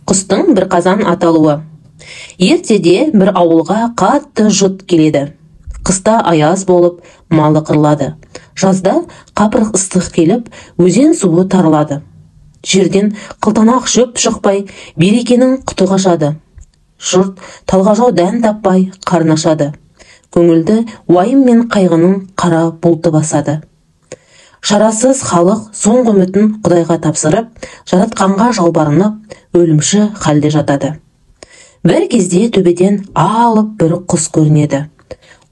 Құстың Бірқазан аталуы. Ертеде бір ауылға қатты жұт келеді. Қыста аяз болып, малы қырылады. Жазда қапырық ыстық келіп, өзен суы тарылады. Жерден қылтанақ шөп шықпай, берекенің құты қашады. Жұрт талғажау дән таппай, қарны ашады. Көңілді уайым мен қайғының қара бұлты басады. Шарасыз халық соңғы үмітін Құдайға тапсырып, жаратқанға жалбарынып, өлімші халде жатады. Бір кезде төбеден алып бір құс көрінеді.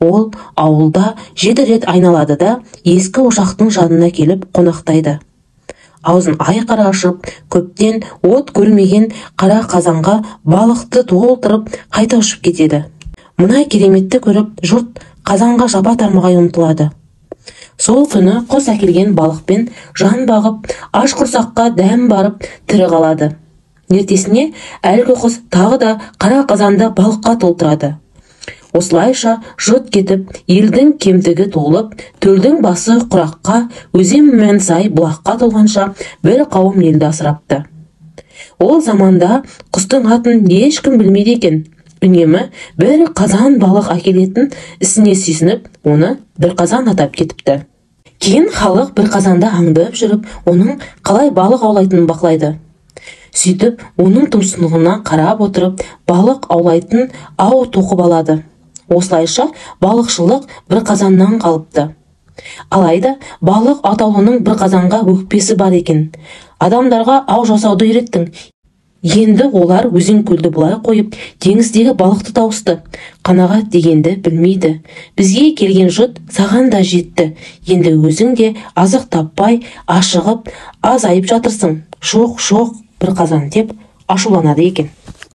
Ол ауылда 7 рет айналады да, ескі ошақтың жанына келіп қонақтайды. Аузын айқара ашып, көптен от көрмеген қара қазанға балықты толтырып, қайта ұшып кетеді. Мына кереметті көріп, жұрт қазанға жапа тармағай ұмтылады. Сол күні құс әкелген балықпен жан бағып, аш құрсаққа дәм барып, тірі қалады. Ертесіне әлгі құс тағы да қара қазанды балыққа толтырады. Осылайша жұт кетіп, елдің кемтігі толып, төлдің басы құраққа, өзен мен сай бұлаққа толғанша бір қауым елді асырапты. Ол заманда құстың атын ешкім білмейді екен. Үнемі бір қазан балық әкелетін ісіне сүйсініп, оны Бірқазан атап кетіпті. Кейін халық Бірқазанды аңдып жүріп, оның қалай балық аулайтынын бақылайды. Сөйтіп, оның тұмсығына қарап отырып, балық аулайтын ау тоқып алады. Осылайша балықшылық Бірқазаннан қалыпты. Алайда балық атаулының Бірқазанға өкпесі бар екен. Адамдарға ау жасауды үйреттің. Енді олар өзен көлді былай қойып, теңіздегі балықты тауысты. Қанағат дегенді білмейді. Бізге келген жұт саған да жетті. Енді өзің де азық таппай, ашығып, азайып жатырсың. Жоқ, жоқ, Бірқазан деп ашуланады екен.